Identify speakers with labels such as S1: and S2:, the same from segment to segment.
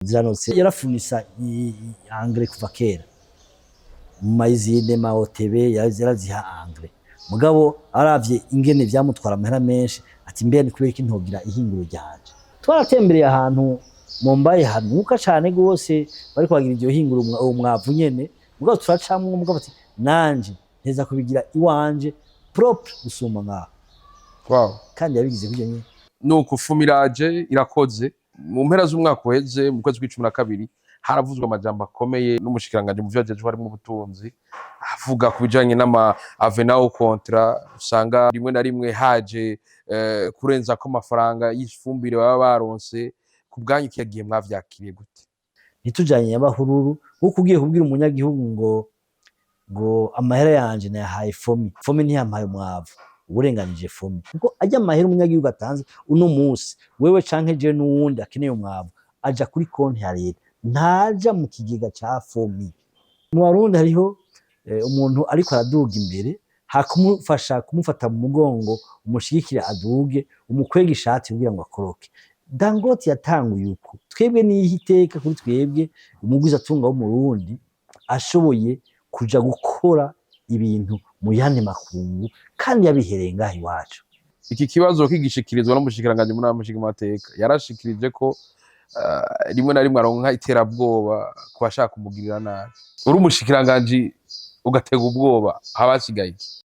S1: Ziranotse yarafunisa engrais kuva kera mu ma usines ma OTB yaraziha engrais, mugabo aravye ingene vyamutwara amahera menshi, ati: "Mbe ni kubera iki ntogira ihinguro ryanje?" Twaratembereye ahantu Mumbai hanuka cane gose, bariko bagira iryo hinguro, uwo mwavu nyene, mugabo turacamwo, mugabo ati: "Nanje nteza kubigira iwanje propre gusumba ngaho." Kandi yabigize kurya nyene.
S2: Nuko FOMI iraje irakoze. Mu mpera z'umwaka uheze, mu kwezi kw'icumi na kabiri, haravuzwe amajambo akomeye n'umushikiranganji mu vyo ajejwe harimwo ubutunzi, avuga ku bijanye n'ama avenants au contrat usanga rimwe na rimwe haje kurenzako amafaranga y'ifumbire baba baronse. Ku bwanyu, kiya gihe mwavyakiriye gute?
S1: Ntitujanye nyabahururu, nkuko ugiye kubwira umunyagihugu ngo amahera yanje nayahaye FOMI, FOMI ntiyampaye umwavu, uburenganije FOMI, kuko ajya amahera umunyagihugu atanze uno musi, wewe canke je n'uwundi akeneye umwavu, aja kuri konti ya leta, ntaja mu kigega ca FOMI. Mu Barundi hariho umuntu ariko araduga imbere, hakumufasha kumufata mu mugongo, umushigikire aduge, umukwega ishati kugira ngo akoroke. Dangote yatanguye uko. Twebwe niho iteka kuri twebwe umugwizatunga w'Umurundi ashoboye kuja gukora ibintu mu yandi makungu kandi yabihereye ngaha iwacu.
S2: Iki kibazo kigishikirizwa n'umushikiranganji mu nama nshingamateka, yarashikirije ko rimwe na rimwe aronka iterabwoba ku bashaka kumugirira nabi. Uri umushikiranganji ugatega ubwoba, haba hasigaye iki?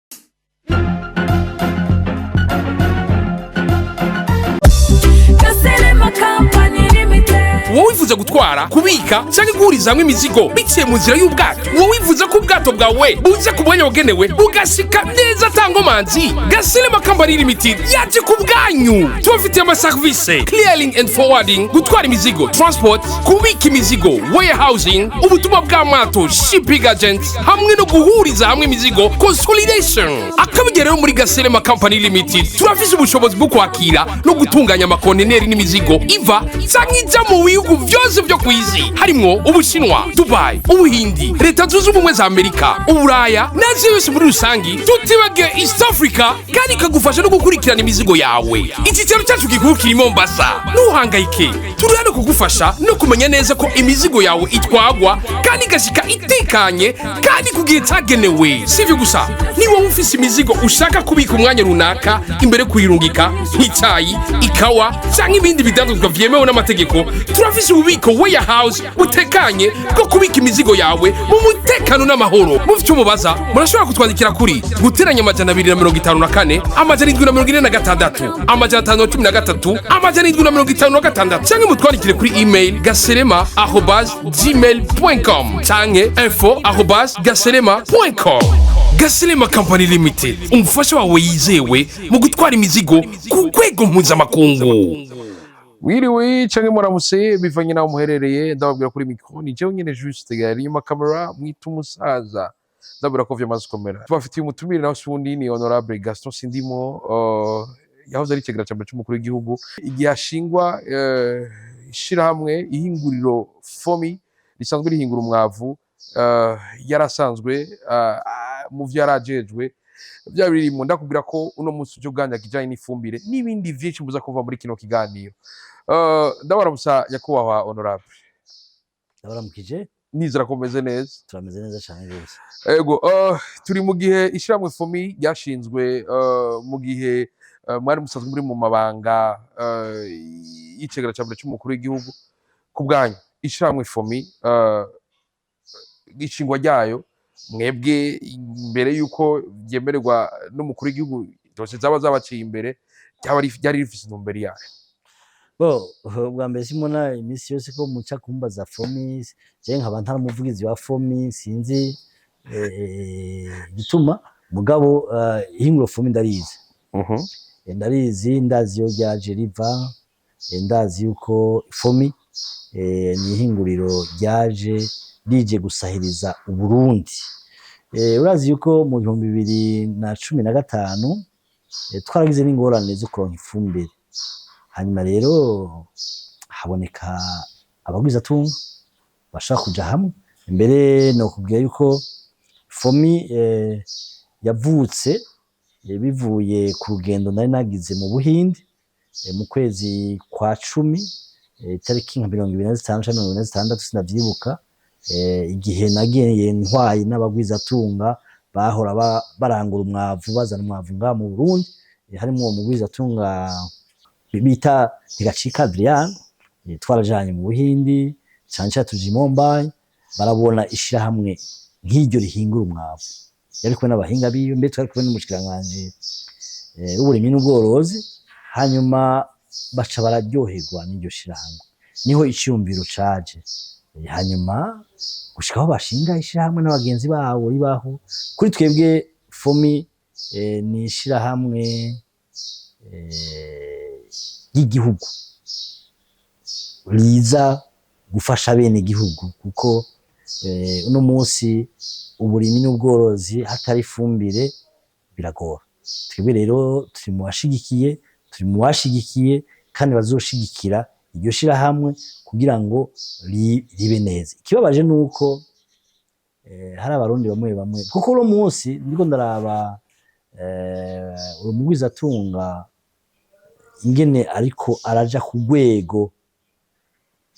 S3: Gaselema Company Limited.
S4: Wowe wifuza gutwara, kubika cyangwa guhuriza hamwe imizigo biciye mu nzira y'ubwato, wowe wifuza ko ubwato bwawe buza ku mwanya wagenewe bugashika neza atangomanzi, Gasilema Company Limited yaje ku bwanyu. Tubafitiye amaserivisi: clearing and forwarding, gutwara imizigo, transport, kubika imizigo, warehousing, ubutumwa bw'amato, shipping agent, hamwe no guhuriza hamwe imizigo, consolidation. Akabigera rero muri Gaselema Company Limited turafise ubushobozi bwo kwakira no gutunganya amakonteneri n'imizigo iva canke ija mu bihugu vyose vyo kw'isi, harimwo Ubushinwa, Dubai, Ubuhindi, Leta Zunze Ubumwe za Amerika, Uburaya n'Aziya yose muri rusangi, tutibagiye East Africa, kandi ikagufasha no gukurikirana imizigo yawe. Icyicaro cyacu gikuru kiri Mombasa. Ntuhangayike, turi hano kugufasha no kumenya neza ko imizigo yawe itwagwa kandi igashika itekanye kandi ku gihe cyagenewe. Si ibyo gusa, niba wowe ufise imizigo ushaka kubika umwanya runaka imbere yo kuyirungika, nk'icyayi, ikawa cyangwa ibindi bidandazwa vyemewe n'amategeko, turafise ububiko, warehouse, butekanye bwo kubika imizigo yawe mu mutekano n'amahoro. Mufite icyo mubaza, murashobora kutwandikira kuri +254 746 513 756, cyangwa mutwandikire kuri email gaserema@gmail.com canke info@gaserema.com. Gaserema Company Limited, umufasha wawe yizewe mu gutwara imizigo ku rwego mpuzamakungu.
S2: Wiriwe canke muramutse, bivanye naho muherereye. Ndababwira kuri micro ni jewe nyene Juste Gari, inyuma kamera mwita umusaza. Ndababwira ko vyamaze gukomera. Tubafitiye umutumire, nawe si wundi, ni Honorable Gaston Sindimo, yahoze ari icegera ca mbere c'umukuru w'igihugu igihe hashingwa ishirahamwe ihinguriro FOMI risanzwe rihingura umwavu. Yarasanzwe mu vyo yarajejwe vya birimo. Ndakubwira ko uno munsi uje kuganira kijanye n'ifumbire n'ibindi vyinshi muza kuva muri kino kiganiro. Ndabaramusa nyakubahwa honorable.
S1: Ndabaramukije.
S2: Nizera ko mumeze neza.
S1: Turameze neza cyane rwose.
S2: Ego, turi mu gihe ishirahamwe FOMI ryashinzwe mu gihe mwari musanzwe muri mu mabanga y'icegera ca mbere c'umukuru w'igihugu. Ku bwanyu, ishirahamwe FOMI, ishingwa ryayo, mwebwe mbere yuko ryemererwa n'umukuru w'igihugu, dosiye zaba zabaciye imbere, ryari rifise intumbero yayo?
S1: Bo, ubwa mbere simona iminsi yose ko muca kumbaza FOMI, je nkaba ntari umuvugizi wa FOMI, sinzi igituma, mugabo ihinguro FOMI ndarizi. Ndarizi, ndazi iyo ryaje riva, ndazi yuko FOMI ni ihinguriro ryaje rije gusahiriza Uburundi. Urazi yuko mu 2015 twaragize n'ingorane zo kuronka ifumbire, hanyuma rero haboneka abagwizatunga bashaka kuja hamwe. Mbere nokubwira yuko FOMI yavutse bivuye ku rugendo nari nagize mu Buhindi mu kwezi kwa cumi. Itariki nka 25 canke 26, sinavyibuka, igihe nagiye ntwaye n'abagwizatunga bahora barangura umwavu, bazana umwavu ngaha mu Burundi, harimwo uwo mugwizatunga bita Ntigacika Adrian. Twarajanye mu Buhindi, cane cane tuja i Mumbai, barabona ishirahamwe nk'iryo rihingura umwavu. Yari kumwe n'abahinga biwe, mbere twari kumwe n'umushikiranganji w'uburimyi n'ubworozi. Hanyuma baca bararyoherwa n'iryo shirahamwe, niho iciyumviro caje. Hanyuma gushika aho bashinga ishirahamwe n'abagenzi babo ribaho. Kuri twebwe FOMI ni ishirahamwe ry'igihugu riza gufasha bene igihugu, kuko uno munsi uburimyi n'ubworozi hatari ifumbire biragora. Twebwe rero turi mu bashigikiye, turi mu bashigikiye kandi bazoshigikira iryo shirahamwe kugira ngo ribe neza. Ikibabaje nuko hari abarundi bamwe bamwe, kuko uno munsi ndiko ndaraba uwo mugwizatunga ingene ariko araja ku rwego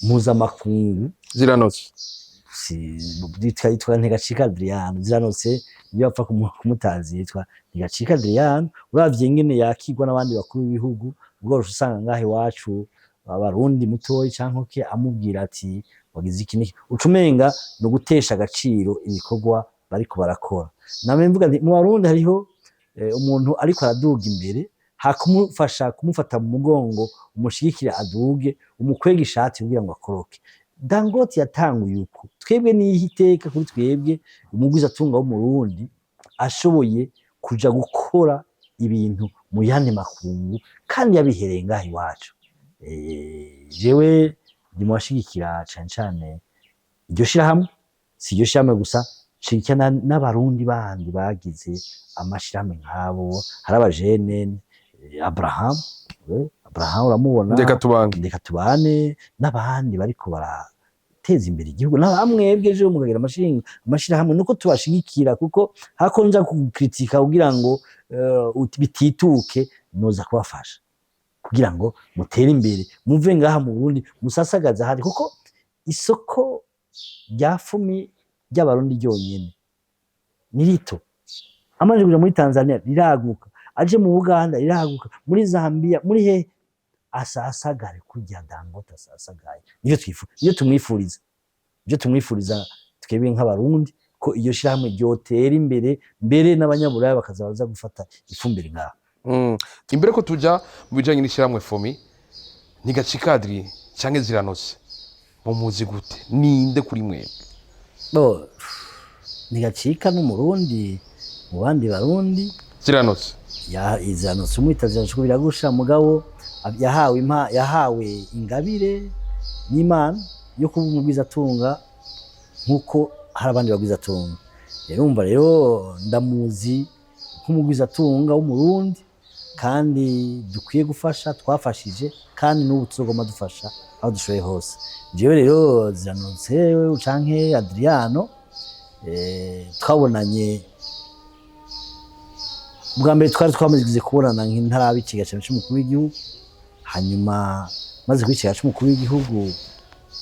S1: mpuzamakungu.
S2: Ziranotse.
S1: Yitwa Ntigacika Adrian. Ziranotse iyo bapfa kumutazi yitwa Ntigacika Adrian. Uravye ingene yakirwa n'abandi bakuru b'ibihugu, ubwo usanga ngaha iwacu abarundi mutoyi canke ke amubwira ati wagize iki n'iki, uca umenga ni ugutesha agaciro ibikorwa bariko barakora. Namwe mvuga nti mu Barundi hariho umuntu ariko araduga imbere, hakumufasha kumufata mu mugongo umushigikire aduge, umukwega ishati kugira ngo akoroke. Dangote yatanguye uko. Twebwe niho iteka kuri twebwe umugwizatunga w'umurundi ashoboye kuja gukora ibintu mu yandi makungu kandi yabihereye ngaha iwacu. Jewe ndi mu bashigikira cane cane iryo shirahamwe. Si iryo shirahamwe gusa, nshigikira n'abarundi bandi bagize amashirahamwe nk'abo. Hari abajene, Abraham, Abraham uramubona.
S2: Ndeka tubane.
S1: Ndeka tubane n'abandi bariko barateza imbere igihugu, n'abamwebwe ejo mukagira amashirahamwe, nuko tubashigikira, kuko hako nja kukritika kugira ngo bitituke, noza kubafasha kugira ngo mutere imbere, muve ngaha mu Burundi musasagaze ahandi, kuko isoko rya FOMI ry'abarundi ryonyene ni rito. Amaze kuja muri Tanzania riraguka, aje mu Buganda riraguka, muri Zambia, muri he asasagare kurya Dangote asasagaye. Nivyo twifuza, nivyo tumwifuriza, nivyo tumwifuriza twebwe nk'abarundi, ko iyo shirahamwe ryotera imbere, mbere n'abanyaburaya bakaza baza gufata ifumbire ngaha.
S2: Imbere ko tuja mu bijanye n'ishyirahamwe FOMI, Ntigacika Adrien canke Ziranotse mumuzi gute? Ninde kuri mwebwe?
S1: Bo, Ntigacika n'umurundi mu bandi barundi.
S2: Ziranotse.
S1: Ya, Ziranotse umwita Ziranotse ko biragusha, mugabo yahawe impa, yahawe ingabire n'Imana yo kuba umugwizatunga nkuko hari abandi bagwizatunga. Rero umva rero ndamuzi nk'umugwizatunga w'umurundi kandi dukwiye gufasha, twafashije kandi n'ubu tuzogoma dufasha aho dushoboye hose. Jewe rero Ziranotse canke Adriano, twabonanye bwa mbere, twari twamaze kubonana ntaraba ikiga c'umukuru w'igihugu. Hanyuma maze kuba ikiga c'umukuru w'igihugu,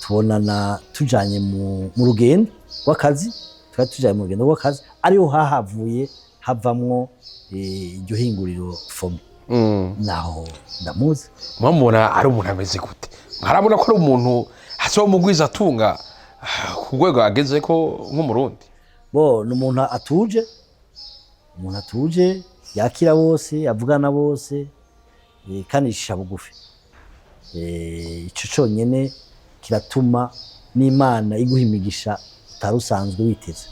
S1: tubonana tujanye mu rugendo rw'akazi. Twari tujanye mu rugendo rw'akazi, ariho hahavuye havamwo iryo hinguriro FOMI. Naho ndamuzi.
S2: Mwamubona ari umuntu ameze gute? Mwarabona ko ari umuntu hasiba mugwizatunga ku rwego ageze ko nk'umurundi?
S1: Bo, ni umuntu atuje, umuntu atuje, yakira bose, avugana bose, kandi yicisha bugufi. Ico conyene kiratuma n'Imana iguha imigisha utari usanzwe witeze.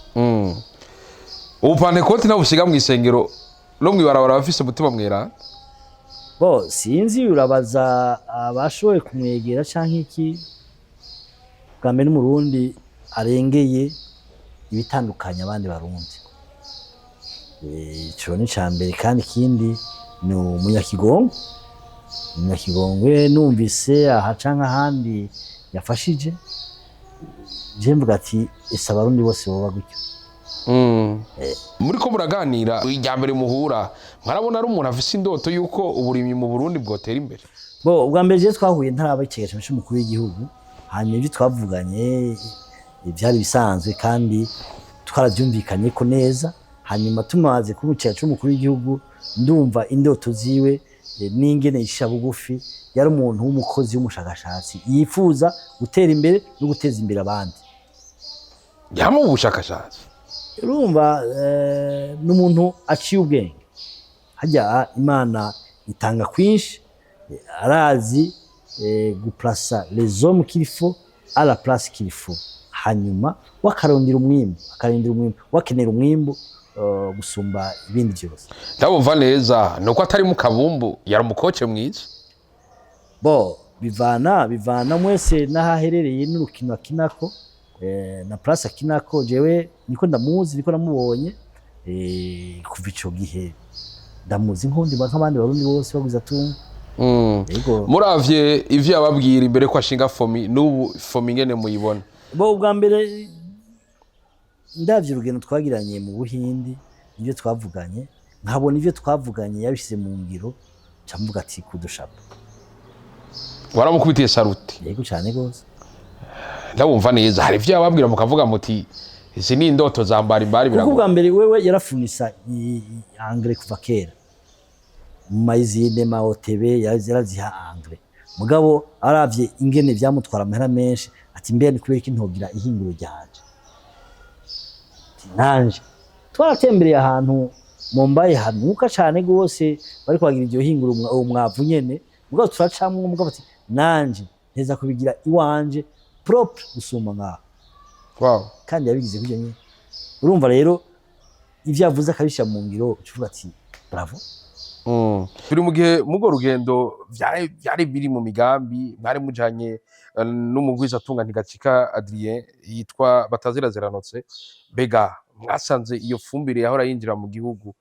S2: Ubu pantekoti nawe usiga mu isengero no mw'ibarabara abafise umutima mweranda?
S1: Bo, sinzi, urabaza abashoboye kumwegera canke iki. Bwa mbere n'umurundi arengeye ibitandukanye abandi barundi. Ico ni ica mbere, kandi ikindi ni umunyakigongwe. Umunyakigongwe numvise aha canke ahandi yafashije, je mvuga ati ese abarundi bose boba gutyo?
S2: Muri ko muraganira irya mbere muhura, mwarabona ari umuntu afise indoto y'uko uburimyi mu Burundi bwotera imbere?
S1: Bo, ubwa mbere je twahuye ntaraba icegera c'umukuru w'igihugu. Hanyuma ibyo twavuganye byari bisanzwe kandi twaravyumvikanye ko neza. Hanyuma tumaze kuba icegera c'umukuru w'igihugu, ndumva indoto ziwe n'ingene yisha bugufi. Yari umuntu w'umukozi, w'umushakashatsi, yifuza gutera imbere no guteza imbere abandi.
S2: Yama mu bushakashatsi.
S1: Urumva, n'umuntu aciye ubwenge. Hajya Imana itanga kwinshi, arazi guplasa les hommes qu'il faut à la place qu'il faut, hanyuma wakarondera umwimbu, akarondera umwimbu, wakenera umwimbu gusumba ibindi byose.
S2: Ndabumva neza nuko atari mu kabumbu, yari umukoce mwiza.
S1: Bo, bivana mwese n'ahaherereye n'urukino akinako na place akinako. Jewe niko ndamuzi, niko namubonye kuva ico gihe. Ndamuzi nkundi nk'abandi Barundi bose baguze atunga. Yego.
S2: Muravye ivyo yababwira imbere ko ashinga FOMI, n'ubu FOMI ingene muyibona?
S1: Bo, ubwa mbere ndavye urugendo twagiranye mu Buhindi, ibyo twavuganye, nkabona ibyo twavuganye yabishyize mu ngiro, nca mvuga ati kudushapa.
S2: Waramukubitiye saruti?
S1: Yego, cane gose.
S2: Ndabumva neza, hari ivyo yababwira mukavuga muti izi ni indoto za mbari mbari?
S1: Kuko ubwa
S2: Biragoye.
S1: mbere wewe yarafunisa engrais kuva kera mu ma usines, ma OTB yaraziha engrais. Mugabo aravye ingene vyamutwara amahera menshi, ati mbere ni kubera iki ntogira ihinguro ryanje? Ati nanje twaratembereye ahantu Mumbai hanuka cane gose, bariko bagira iryo hinguro, uwo mwavu nyene. Mugabo turacamwo, mugabo ati nanje nteza kubigira iwanje propre gusumba ngaho. Kandi yabigize kurya nyene. Urumva rero, ivyo yavuze akabishyira mu ngiro, uca uvuga ati bravo.
S2: Turi mu gihe mugo rugendo vyari biri mu migambi mwari mujanye n'umugwizatunga Ntigacika Adrien yitwa Batazira Zeranotse. Mbega mwasanze iyo fumbire yahora yinjira mu gihugu,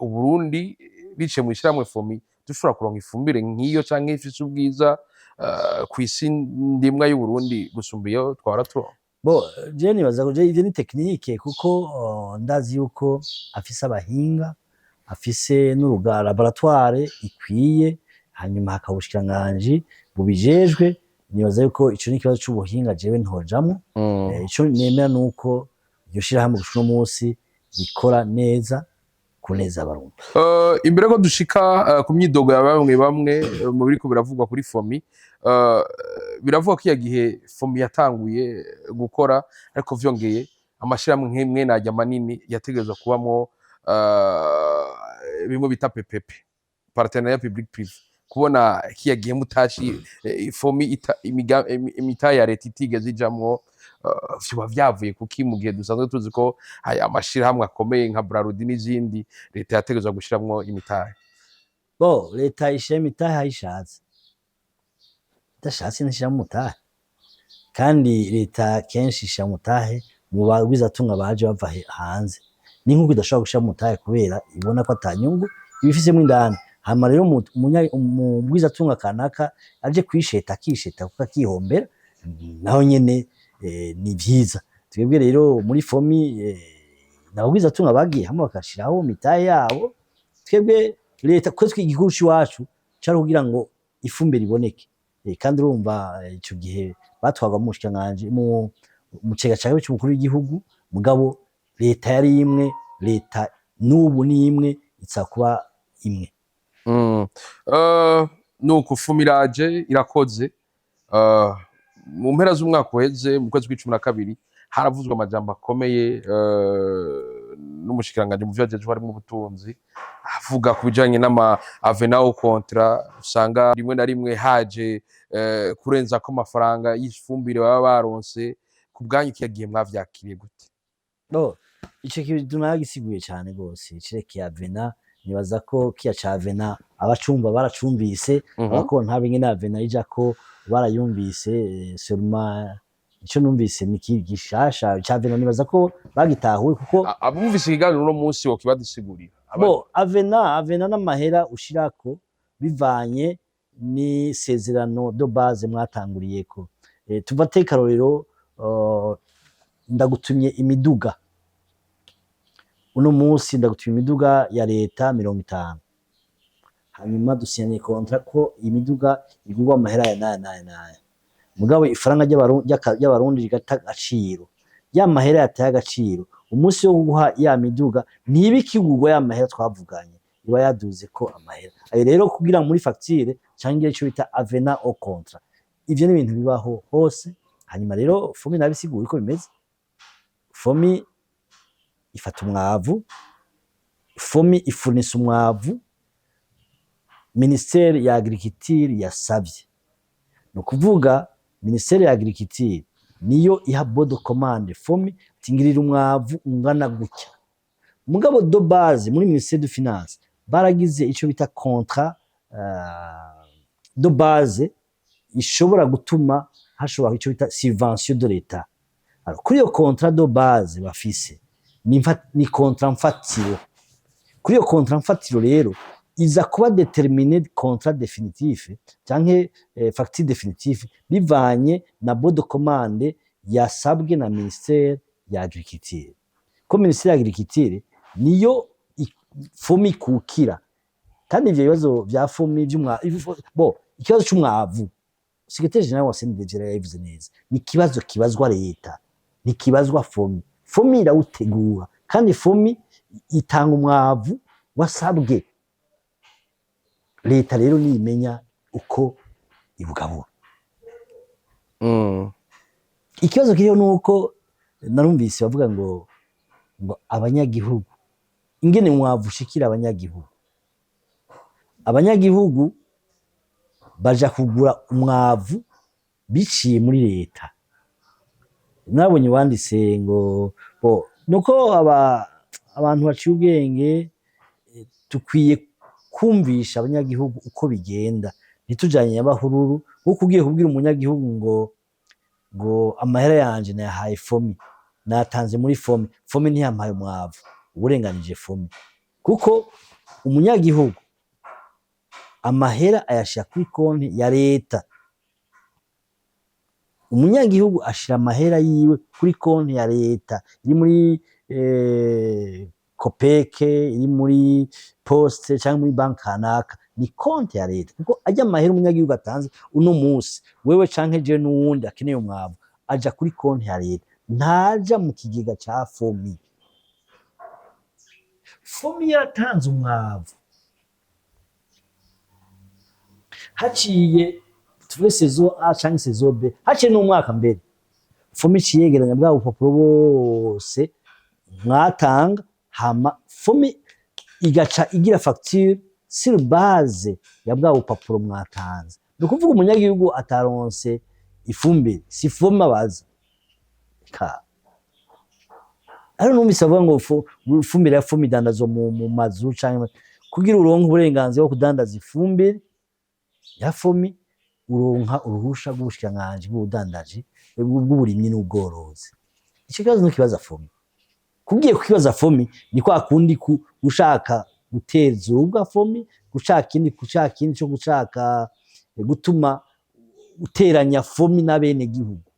S2: Uburundi biciye mu ishyirahamwe FOMI dushobora kuronka ifumbire nk'iyo canke ifise ubwiza kw'isi ndimwa y'Uburundi gusumba iyo twahora turonka?
S1: Bo, je nibaza ko ivyo ni technique, kuko ndazi yuko afise abahinga, afise n'uruga laboratoire ikwiye, hanyuma hakaba ubushikiranganji bubijejwe. Nibaza yuko ico ni ikibazo c'ubuhinga, jewe ntojamwo. Ico nemera nuko iryo shirahamwe gushika uno munsi rikora neza ku neza y'Abarundi.
S2: Imbere ko dushika ku myidogo ya bamwe bamwe mu biriko biravugwa kuri FOMI, biravugwa ko iya gihe FOMI yatanguye gukora, ariko vyongeye amashirahamwe nk'imwe najya manini yategerezwa kubamwo bimwe bita PPP, partenariat public privé. Kubona kiya gihe mutashi FOMI imitahe ya leta itigeze ijamwo, vyoba vyavuye kuki, mu gihe dusanzwe tuzi ko aya amashirahamwe akomeye nka Brarudi n'izindi leta yategerezwa gushiramwo imitahe?
S1: Bo, leta ishira imitahe aho ishatse, idashatse ntishiramo umutahe. Kandi leta kenshi ishira umutahe mu bagwizatunga baje bava hanze. Ni nk'uko idashobora gushira umutahe kubera ibona ko ata nyungu ibifisemo indani. Hama rero umugwizatunga kanaka aje kwisheta, akisheta kuko akihombera naho nyene ni vyiza. Twebwe rero muri FOMI n'abagwizatunga bagiye hamwe bagashiraho imitahe yabo. Twebwe leta ko twe igihugu c'iwacu cari kugira ngo ifumbire iboneke. Kandi urumva, ico gihe batwarwa mu bushikiranganji, mu cega ca kabiri c'umukuru w'igihugu. Mugabo leta yari imwe, leta n'ubu ni imwe, iza kuba imwe.
S2: Nuko FOMI iraje irakoze. Mu mpera z'umwaka uheze, mu kwezi kw'icumi na kabiri, haravuzwe amajambo akomeye n'umushikiranganji mu vyo ajejwe harimwo ubutunzi, avuga ku bijanye n'ama avenants au contrat usanga rimwe na rimwe haje kurenzako amafaranga y'ifumbire baba baronse. Ku bwanyu kiya gihe mwavyakiriye gute?
S1: Bo, ico kintu naragisiguye cane gose cerekeye avenant. Nibaza ko kiya ca avenant abacumva baracumvise. Abakontabe ingene avenant ijako barayumvise. Seulement ico numvise ni gishasha ca avenant, nibaza ko bagitahuye kuko
S2: Abumvise ikiganiro uno munsi wokibadusigurira?
S1: Bo, avenant n'amahera ushirako bivanye n'isezerano de base mwatanguriyeko. Tufate karorero, ndagutumye imiduga. Uno munsi ndagutuma imiduga ya leta 50, hanyuma dusinyanye contrat ko iyi miduga igurwa amahera aya n'aya n'aya n'aya, mugabo ifaranga ry'Abarundi rigata agaciro. Ya mahera yataye agaciro, umunsi wo guha ya miduga ntiba ikigurwa ya mahera twavuganye, iba yaduze ko amahera ayo. Rero kugira muri facture canke ico bita avenant au contrat, ivyo ni ibintu bibaho hose. Hanyuma rero FOMI nabisigura uko bimeze. FOMI ifata umwavu, FOMI ifurnisa umwavu ministère ya agriculture yasavye. Ni ukuvuga ministère ya agriculture niyo iha bon de commande FOMI ati: "Ngirira umwavu ungana gutya." Mugabo de base muri ministère de finance baragize ico bita contrat de base ishobora gutuma hashobora ico bita subvention de l'État. Alors, kuri iyo contrat de base bafise ni contrat mfatiro. Kuri iyo contrat mfatiro rero iza kuba déterminé contrat définitif canke facture définitive bivanye na bon de commande yasabwe na ministère ya agriculture, ko ministère ya agriculture niyo FOMI ikukira. Kandi ivyo bibazo vya FOMI vy'umwa bo, ikibazo c'umwavu, secrétaire général wa CNDG yabivuze neza, ni ikibazo kibazwa leta, ntikibazwa FOMI. FOMI irawutegura kandi FOMI itanga umwavu wasabwe. Leta rero niyimenya uko ibugabura. Ikibazo kiriho nuko narumvise bavuga ngo abanyagihugu, ingene umwavu ushikira abanyagihugu, abanyagihugu baja kugura umwavu biciye muri leta. Nabonye wanditse ngo bo nuko abantu baciye ubwenge, dukwiye kumvisha abanyagihugu uko bigenda, ntitujanye nyabahururu. Nkuko ugiye kubwira umunyagihugu ngo amahera yanje nayahaye FOMI, nayatanze muri FOMI, FOMI ntiyampaye umwavu, uburenganije FOMI, kuko umunyagihugu amahera ayashira kuri konti ya leta. Umunyagihugu ashira amahera yiwe kuri konti ya leta iri muri COPEC, iri muri poste canke muri banki kanaka, ni konti ya leta, kuko ajya amahera umunyagihugu atanze uno musi, wewe canke jewe n'uwundi akeneye umwavu, aja kuri konti ya leta, ntaja mu kigega ca FOMI. FOMI yaratanze umwavu, haciye tuvuge saison A canke saison B, haciye n'umwaka mbere, FOMI iciye yegeranya bwa bupapuro bwose mwatanga, hama FOMI igaca igira facture sur base ya bwa bupapuro mwatanze. Ni ukuvuga umunyagihugu ataronse ifumbire, si FOMI abaza ka. Ariko numvise avuga ngo ifumbire ya FOMI idandazwa mu mazu, canke kugira uronke uburenganzira bwo kudandaza ifumbire ya FOMI uronka uruhusha rw'ubushikiranganji bw'ubudandaji, bw'uburimyi n'ubworozi. Ico kibazo ntukibaza FOMI. Kugiye kukibaza FOMI ni kwa kundi gushaka guteza urubwa FOMI, gushaka ikindi co gushaka gutuma uteranya FOMI n'abenegihugu.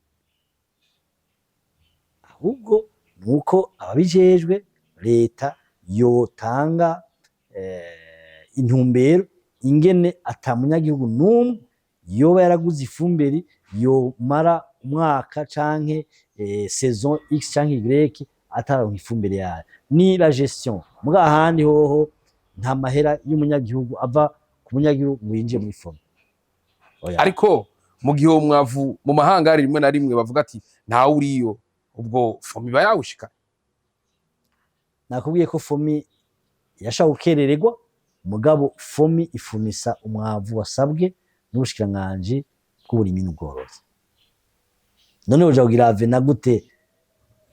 S1: Ahubwo nuko ababijejwe, leta yotanga intumbero ingene ata munyagihugu n'umwe yoba yaraguze ifumbire yomara umwaka canke saison X canke Y atararonka ifumbire yayo. Ni la gestion. Muga ahandi hoho nta mahera y'umunyagihugu ava ku munyagihugu ngo yinjiye muri FOMI. Oya.
S2: Ariko mu gihe uwo mwavu mu mahanga hari rimwe na rimwe bavuga ati ntawe uriyo, ubwo FOMI iba yawushika?
S1: Nakubwiye ko FOMI yashaka gukerererwa, mugabo FOMI ifunisa umwavu wasabwe n'ubushikiranganji bw'uburimyi n'ubworozi. None uja kugira avenant gute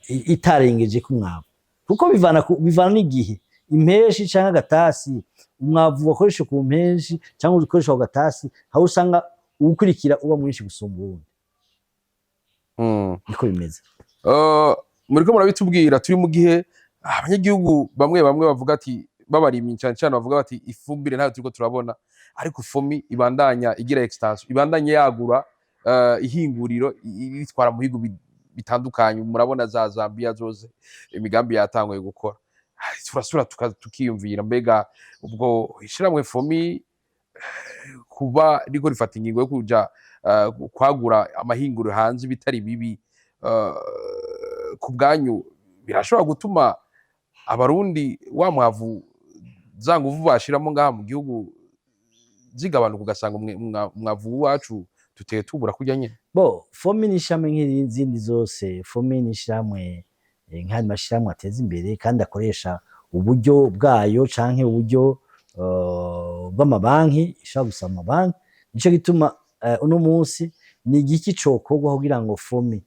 S1: itarengeje ku mwavu? Kuko bivana n'igihe, impeshi canke agatasi. Umwavu wakoresha ku mpeshi canke ukoresha ku gatasi, aho usanga uwukurikira uba mwinshi gusumba uwundi. Niko bimeze.
S2: Muriko murabitubwira, turi mu gihe abanyagihugu bamwe bamwe bavuga ati, babarimyi cyane cyane bavuga bati ifumbire ntayo turiko turabona, ariko FOMI ibandanya igira extension, ibandanya yagura ihinguriro, iritwara mu bihugu bitandukanye. Murabona za Zambia zose imigambi yatanguye gukora. Turasubira tukiyumvira, mbega ubwo ishiramwe FOMI kuba riko rifata ingingo yo kuja kwagura amahinguriro hanze bitari bibi, ku bwanyu birashobora gutuma Abarundi wa mwavu, za nguvu bashiramo ngaha mu gihugu zigabanuka, ugasanga umwavu wacu tuteye tubura kurya nyene?
S1: Bo, FOMI ni ishami nk'izindi zose. FOMI ni ishirahamwe nk'andi mashirahamwe ateza imbere kandi akoresha uburyo bwayo canke uburyo bw'amabanki, ishobora gusaba amabanki. Nico gituma uno munsi ni igiki cokorwa kugira ngo FOMI,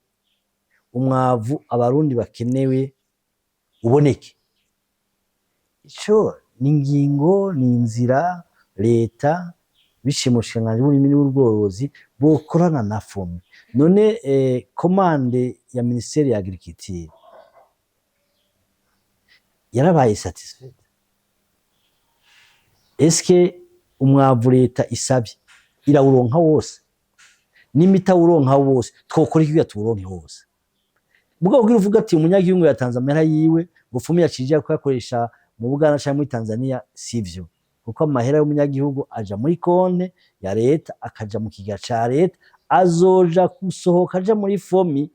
S1: umwavu Abarundi bakenewe uboneke? Ico ni ingingo, ni inzira leta biciye mu bushikiranganji bw'uburimyi n'ubworozi bokorana na FOMI. None commande ya ministère ya agriculture yarabaye satisfaite? Eske umwavu leta isabye irawuronka wose? Nimba itawuronka wose, twokora iki kugira tuwuronke wose? Mugabo kugira uvuga ati umunyagihugu yatanze amahera yiwe ngo FOMI yacije kuyakoresha mu Buganda canke muri Tanzania, sivyo, kuko amahera y'umunyagihugu aja muri konte ya leta, akaja mu kigega ca leta, azoja gusohoka aja muri FOMI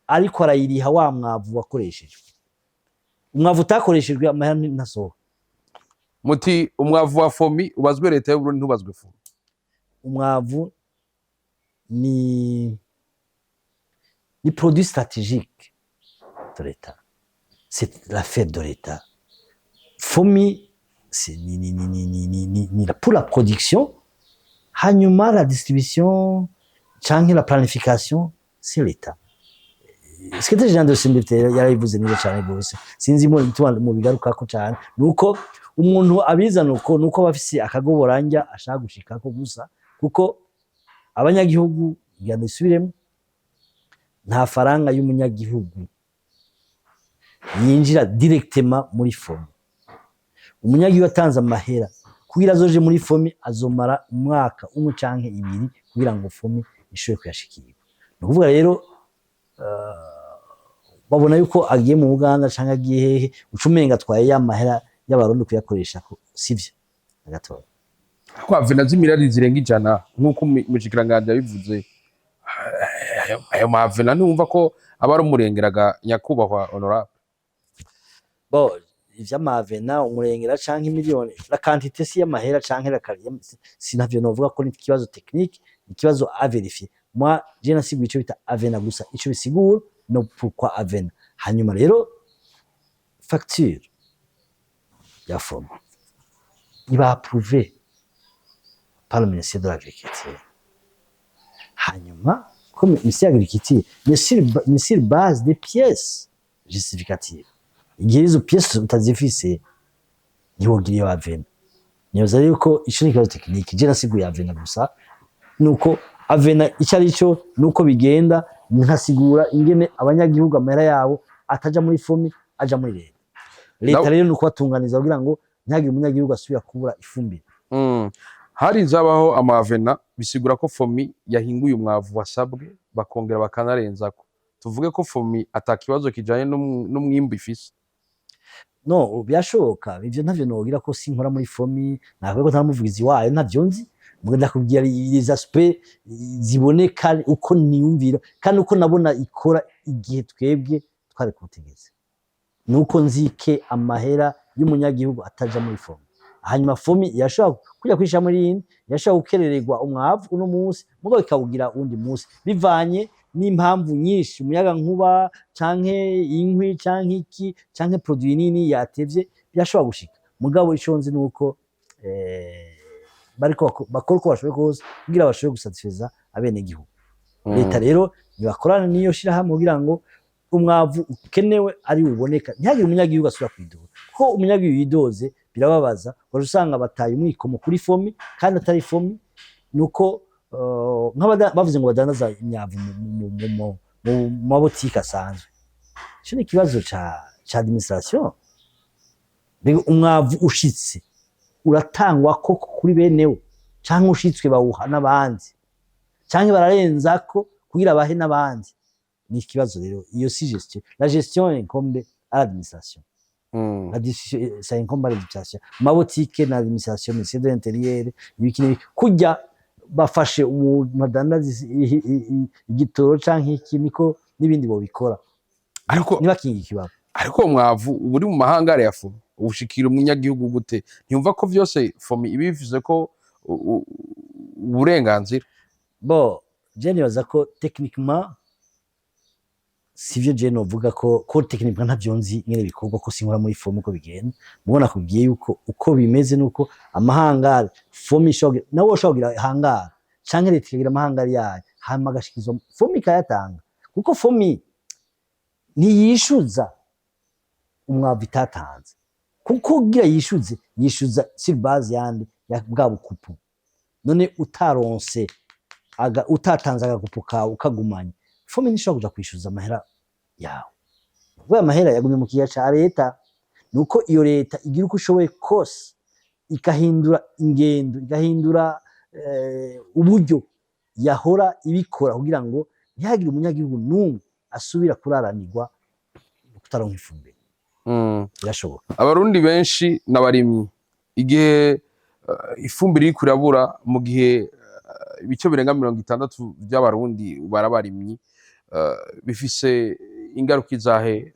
S1: ariko arayiriha wa mwavu wakoreshejwe. Umwavu utakoreshejwe, amahera ntasohoka.
S2: Muti umwavu wa FOMI ubazwe leta y'Uburundi, ntubazwe FOMI.
S1: Umwavu ni produit stratégique de l'État, c'est l'affaire de l'État. FOMI c'est ni pour la production, hanyuma la distribution canke la planification, c'est l'État. Secrétaire général de CNDD yarabivuze neza cane gose, sinzi mu bigarukako cane. Nuko umuntu abizana uko, nuko aba afise akagoboranja ashaka gushikako gusa, kuko abanyagihugu, ngira ndisubiremo, nta faranga y'umunyagihugu yinjira directement muri FOMI. Umunyagihugu atanze amahera kugira azoje muri FOMI, azomara umwaka umwe canke 2 kugira ngo FOMI ishobore kuyashikirwa. Ni ukuvuga rero babona yuko agiye mu Buganda canke agiye hehe, uca umenga atwaye ya mahera y'Abarundi kuyakoresha, sivyo na gatoya.
S2: Ko avenants z'imiliyari zirenga 100 nk'uko umushikiranganji yabivuze, ayo ma avenants ntiwumva ko aba ari umurengeraga, nyakubahwa honorable?
S1: Bo, ivy'ama avenants, umurengera canke miliyoni, la quantité si y'amahera canke la sinavyo novuga ko ni ikibazo technique, ni ikibazo à vérifier. Moi, je nasiguye ico bita avenant gusa, ico bisigura no pourquoi avenant. Hanyuma rero facture ya FOMI iba approuvée par le ministère de l'Agriculture. Hanyuma comme ministère de l'Agriculture, mais sur base des pièces justificatives, igihe izo pièces utazifise ntiwogira iyo avenant. Nibaza yuko ico ni ikibazo technique. Je nasiguye avenant gusa, nuko avenant ico ari cyo, nuko bigenda, nkasigura ingene abanyagihugu amahera yabo ataja muri FOMI, aja muri leta. Leta rero ni ukubatunganiza kugira ngo ntihagire umunyagihugu asubira kubura ifumbire.
S2: Hari zabaho ama avenants, bisigura ko FOMI yahinguye umwavu wasabwe bakongera bakanarenzako. Tuvuge ko FOMI ata kibazo kijanye n'umwimbu ifise?
S1: No, byashoboka, ivyo ntavyo nogira ko sinkora muri FOMI, navuga ko ntari umuvugizi wayo, ntavyo nzi. Muga ndakubwira les aspects ziboneka uko niyumvira kandi uko nabona ikora igihe twebwe twari ku butegetsi, nuko nzike amahera y'umunyagihugu ataja muri FOMI. Hanyuma FOMI yashobora kujya kwisha muri yindi, yashobora gukerererwa umwavu uno munsi, mugabo ikawugira uwundi munsi bivanye n'impamvu nyinshi, umuyaga nkuba canke inkwi canke iki canke produit nini yatevye, byashobora gushika. Mugabo ico nzi nuko bariko bakora uko bashoboye kose kugira bashobore gusatisfeza abenegihugu. Leta rero nibakorana n'iyo shirahamwe kugira ngo umwavu ukenewe ari uboneka, ntihagire umunyagihugu asubira kwidoga, kuko umunyagihugu yidoze birababaza. Waje usanga bataye umwikomo kuri FOMI kandi atari FOMI. Nuko bavuze ngo badandaza imyavu mu mabotike asanzwe, ico ni ikibazo ca administration. Mbega umwavu ushitse uratangwa koko kuri benewo, canke ushitswe bawuha n'abandi, canke bararenzako kugira bahe n'abandi? Ni ikibazo rero. Iyo si gestion, la gestion incombe à l'administration. La décision, ça incombe à l'administration, mabotike na administration, ministère de l'Intérieur, ibiki n'ibiki. Kurya bafashe umuntu adandaza igitoro canke iki, niko n'ibindi bobikora.
S2: Ariko
S1: ntibakinge ikibaba.
S2: Ariko uwo mwavu uba uri mu mahangare ya FOMI, ubushikira umunyagihugu gute? Ntiyumva ko vyose FOMI iba bivuze ko uburenganzira?
S1: Bon, je nibaza ko techniquement sivyo. Je novuga ko techniquement ntavyo nzi nyene bikorwa, ko sinkora muri FOMI uko bigenda. Mubona nakubwiye yuko uko bimeze nuko amahangare FOMI ishobora, nawe ushobora kugira hangare canke leta ikagira amahangare yayo, hanyuma agashikizwa FOMI ikayatanga, kuko FOMI ntiyishuza umwavu itatanze, kuko kugira yishuze, yishuza sur base yande? Ya bwa bukupu. None utaronse utatanze agakupu kawe ukagumanya, FOMI ntishobora kuja kwishuza amahera yawe, kuko aya mahera yagumye mu kigega ca leta. Nuko iyo leta igira uko ishoboye kose igahindura ingendo, igahindura uburyo yahora ibikora, kugira ngo ntihagire umunyagihugu n'umwe asubira kuraranirwa kutaronka ifumbire. Birashoboka.
S2: Abarundi benshi n'abarimyi. Igihe ifumbire iriko irabura, mu gihe ibice birenga 60 vy'abarundi barabarimyi, bifise ingaruka izahe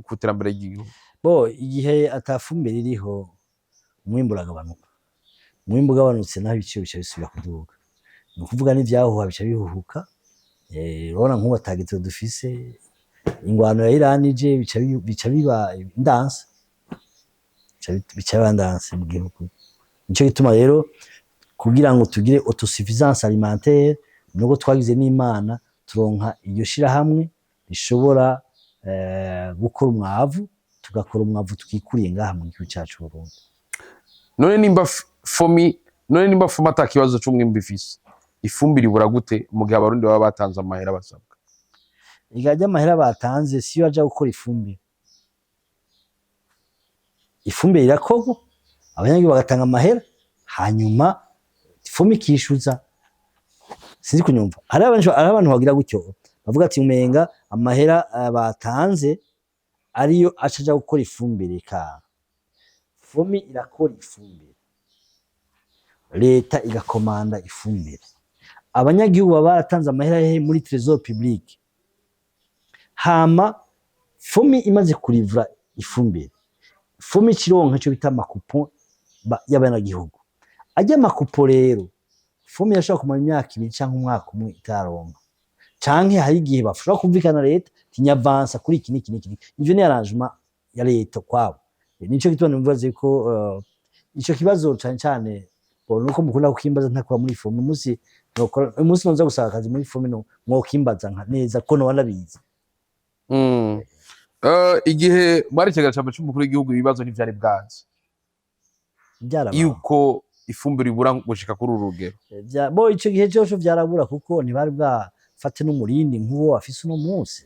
S2: ku iterambere ry'igihugu?
S1: Bo, igihe atafumbire iriho, umwimbu uragabanuka. Umwimbu ugabanutse naho, ibiciro bica bisubira kuduga, ni ukuvuga n'ivyahuha bica bihuhuka. Urabona nk'ubu atagitoro dufise, ingwano ya Iran ije, bica biba ndanse, bica biba ndanse mu gihugu. Nico gituma rero kugira ngo tugire autosuffisance alimentaire, nubwo twagize n'Imana turonka iryo shirahamwe rishobora gukora umwavu, tugakora umwavu twikuriye ngaha mu gihugu cacu Burundi.
S2: None nimba FOMI ata kibazo c'umwimbu ifise, ifumbire ibura gute mu gihe abarundi baba batanze amahera basabwa?
S1: Iga ry'amahera batanze siyo aja gukora ifumbire. Ifumbire irakorwa, abanyagihugu bagatanga amahera, hanyuma FOMI ikishuza. Sinzi kunyumva. Hariho abantu bagira gutyo, bavuga ati umenga amahera batanze ariyo aca aja gukora ifumbire. Ka FOMI irakora ifumbire, leta igakomanda ifumbire, abanyagihugu baba baratanze amahera hehe? Muri trésor public. Hama FOMI imaze kurivura ifumbire, FOMI ikironka ico bita amakupo y'abanyagihugu. Ajya amakupo rero, FOMI yashobora kumara imyaka 2 canke umwaka umwe itaronka, canke hari igihe bashobora kumvikana leta tinyavansa kuri iki n'iki n'iki. Ivyo ni arrangement ya leta kwabo. Nico gituma numva ko ico kibazo cane cane, bon, nuko mukunda kukimbaza ntakora muri FOMI. Umunsi nokora, umunsi noza gusaba akazi muri FOMI, no mwokimbaza nka neza ko noba ndabizi.
S2: Igihe mwari ikigega c'umukuru w'igihugu, ibibazo ntivyari bwaze
S1: Byarabaho.
S2: yuko ifumbire ibura gushika kuri uru rugero?
S1: Bo, ico gihe coco vyarabura, kuko ntibari bwafate n'umurindi nk'uwo bafise uno munsi.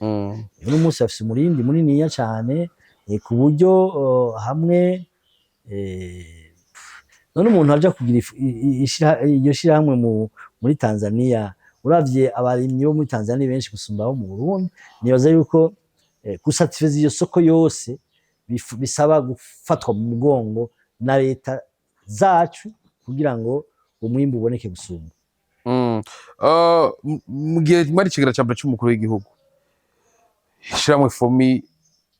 S1: Uno munsi bafise umurindi muniniya cane, ku buryo hamwe none umuntu aja kugira iryo shirahamwe muri Tanzania, uravye abarimyi bo muri Tanzania ni benshi gusumba abo mu Burundi. Nibaza yuko gusatisfaza iyo soko yose bisaba gufatwa mu mugongo na leta zacu kugira ngo umwimbu uboneke gusumba.
S2: Mu gihe mwari ikigega ca mbere c'umukuru w'igihugu, ishirahamwe FOMI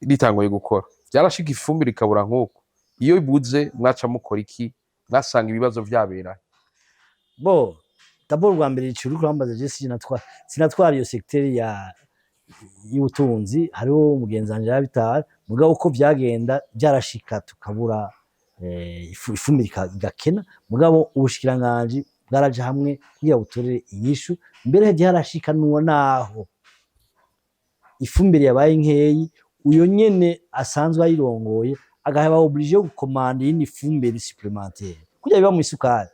S2: ritanguye gukora, vyarashika ifumbire ikabura nk'uko? Iyo ibuze mwaca mukora iki? Mwasanga ibibazo vyabera?
S1: Bo, d'abord bwa mbere ico uriko urambaza, je sinatwara iyo secteur ya y'ubutunzi, hariho umugenzi wanje yabitara. Mugabo uko vyagenda, vyarashika tukabura ifumbire igakena, mugabo ubushikiranganji bwaraja hamwe kugira butorere inyishu. Mbere vyarashika nuwo naho ifumbire yabaye nkeyi, uyo nyene asanzwe ayirongoye agahaba obligé yo gukomanda iyindi fumbire supplémentaire, kurya biba mu isukari.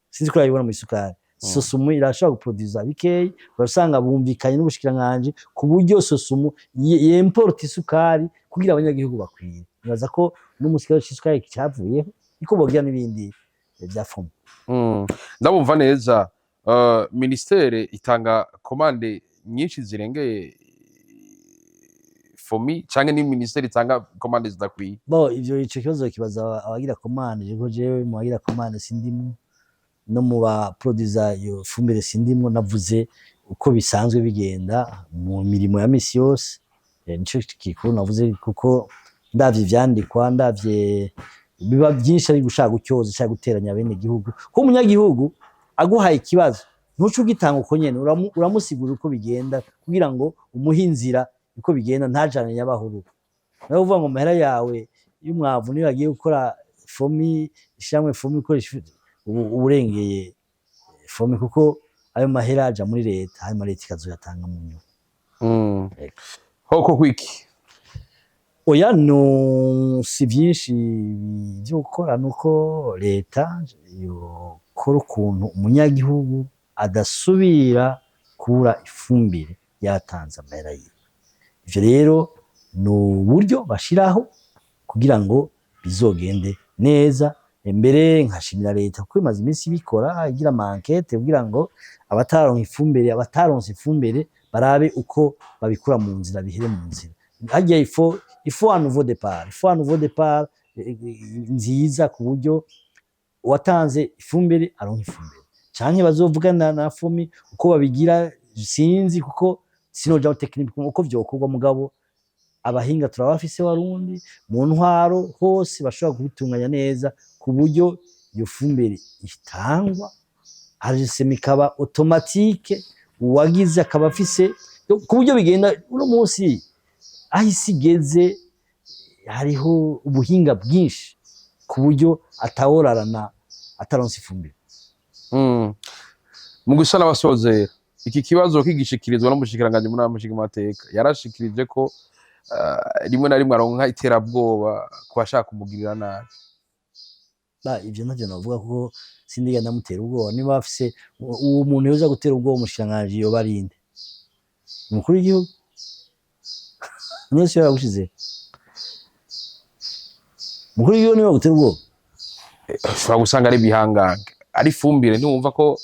S1: Sinzi ko yabibona mu isukari. SOSUMO irashobora guproduza bikeyi, urasanga bumvikanye n'ubushikiranganji ku buryo SOSUMO yemporta isukari kugira abanyagihugu bakwiye. Nibaza ko n'umunsi ikibazo c'isukari cyavuyeho, niko bogira n'ibindi vya FOMI.
S2: Ndabumva neza. Ministere itanga commande nyinshi zirengeye FOMI canke ni ministeri itanga commande zidakwiye?
S1: Bo, ivyo, ico kibazo kibaza abagira commande, kuko jewe mu bagira commande sindimwo, no mu ba produisa iyo fumbire sindimwo. Navuze uko bisanzwe bigenda mu mirimo ya misi yose. Nico gikuru navuze, kuko ndavye ivyandikwa, ndavye biba byinshi ari gushaka gutyoza cyangwa guteranya bene gihugu, ko umunyagihugu aguhaye ikibazo ntuce ugitanga uko nyene, uramusigura uko bigenda kugira ngo umuhe inzira uko bigenda, ntajane nyabahururu. Nawe uvuga ngo amahera yawe y'umwavu niyo agiye gukora FOMI, ishyirahamwe FOMI ikoresha ubu uburengeye FOMI, kuko ayo mahera aja muri leta, hanyuma leta ikazoyatanga mu nyuma. Ego.
S2: Hoko kwiki?
S1: Oya, no si byinshi byo gukora, nuko leta yokora ukuntu umunyagihugu adasubira kubura ifumbire yatanze amahera yiwe. Ivyo rero ni uburyo bashiraho kugira ngo bizogende neza. Mbere nkashimira leta kuko imaze iminsi ibikora, igira ama enquêtes kugira ngo abataronka ifumbire, abataronse ifumbire barabe uko babikura mu nzira, bihere mu nzira. Harya il faut un nouveau départ, il faut un nouveau départ nziza, ku buryo uwatanze ifumbire aronka ifumbire, canke bazovugana na FOMI uko babigira, sinzi, kuko sinoja mu technique uko vyokorwa. Mugabo abahinga turabafise, Warundi mu ntwaro hose bashobora kubitunganya neza ku buryo iyo fumbire itangwa, arisema ikaba automatique, uwagize akaba afise, ku buryo bigenda. Uno munsi aho isi igeze hariho ubuhinga bwinshi ku buryo ataworarana ataronse ifumbire.
S2: Mu gusa n'abasozera, iki kibazo kigishikirizwa n'umushikiranganji mu nama nshingamateka, yarashikirije ko rimwe na rimwe aronka iterabwoba ku bashaka kumugirira nabi.
S1: Ba, ivyo ntavyo novuga kuko sindiga ndamutera ubwoba. Niba afise uwo muntu yoza gutera ubwoba umushikiranganji, yoba ari inde? Umukuru w'igihugu niwe siyo yagushize? Umukuru w'igihugu niwe wagutera ubwoba?
S2: Ushobora gusanga ari ibihangange, ari ifumbire. Ntiwumva ko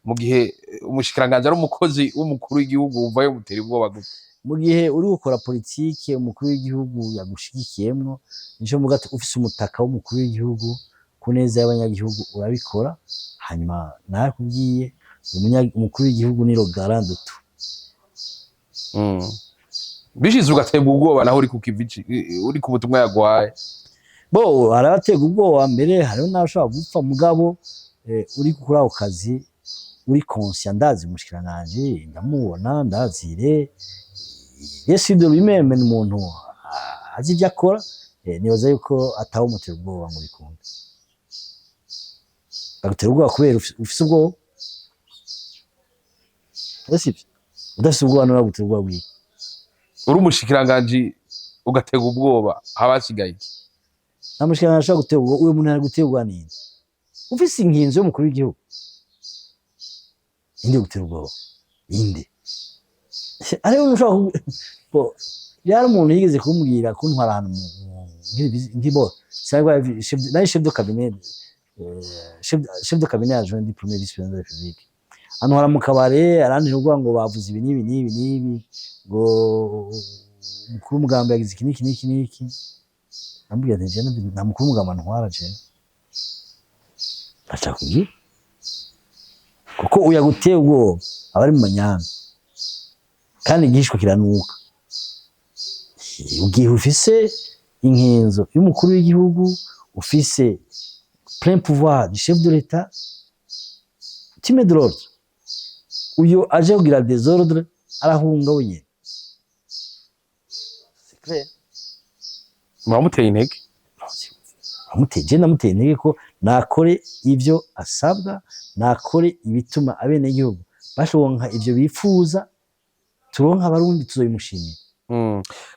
S2: mu gihe umushikiranganji ari umukozi w'umukuru w'igihugu, wumva yomutera ubwoba gute?
S1: Mu gihe uri gukora politike umukuru w'igihugu yagushigikiyemwo, nico mvuga ati ufise umutaka w'umukuru w'igihugu ku neza y'abanyagihugu urabikora. Hanyuma narakubwiye, umukuru w'igihugu ni le garant de tout.
S2: Bishize ugaterwa ubwoba naho uri ku kivi uri ku butumwa yaguhaye?
S1: Bo, harabaterwa ubwoba, mbere hariho n'abashobora gupfa. Mugabo uri kuri ako kazi uri conscient, ndazi umushikiranganji, ndamubona, ndazire Yesu de lui-même, ni umuntu azi ibyo akora. Nibaza yuko atawumutera ubwoba ngo bikunde. Bagutera ubwoba kubera ufise ubwoba, ese sivyo? Udafise ubwoba none bagutera ubwoba bwiki?
S2: Uri umushikiranganji ugatega ubwoba, haba hasigaye iki?
S1: Nta mushikiranganji ashobora gutera ubwoba. Uwo muntu ari gutera ubwoba ninde? Ufise inkinzo y'umukuru w'igihugu, inde gutera ubwoba? Inde? Hariho umuntu ushobora bo yari umuntu yigeze kumbwira kuntwara ahantu nkibo cyangwa nari chef de cabinet, chef de cabinet adjoint du premier vice président de la République, antwara mu kabare, arantera ubwoba ngo bavuze ibi n'ibi n'ibi n'ibi, ngo umukuru w'umugambi yagize iki n'iki n'iki n'iki. Namubwira nti jewe nta mukuru w'umugambi antwara, jewe aca kubwira, kuko uya guteye ubwoba aba ari mu manyanga, kandi igishwa kiranuka. Igihe ufise inkinzo y'umukuru w'igihugu, ufise plein pouvoir du chef de l'État, tu mets de l'ordre. Uyo aje kugira désordre arahunga wenyene, c'est clair.
S2: Muramuteye intege?
S1: Amuteye, je ndamuteye intege ko nakore ivyo asabwa, nakore ibituma abenegihugu bashobonka ivyo bifuza, turonka Abarundi tuzobimushimira.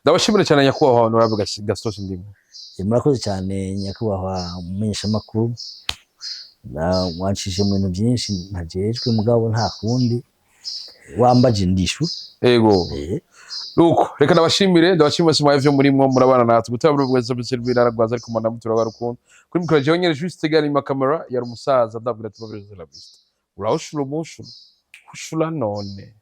S2: Ndabashimira cyane, nyakubahwa honorable Gaston Sindimwo.
S1: Murakoze cyane, nyakubahwa umumenyeshamakuru. Wancishije mu bintu byinshi ntajejwe, mugabo nta kundi, wambaje ndishu.
S2: Ego. Nuko reka ndabashimire, ndabashimire mwese ivyo murimwo murabana natwe gutabura bwese bwese rwaza, ariko manda mutura barukundo kuri micro, jewe nyene Juste Gari, ma camera yari umusaza. Ndabwira ati babeje la vista, urahushura umushuro hushura none.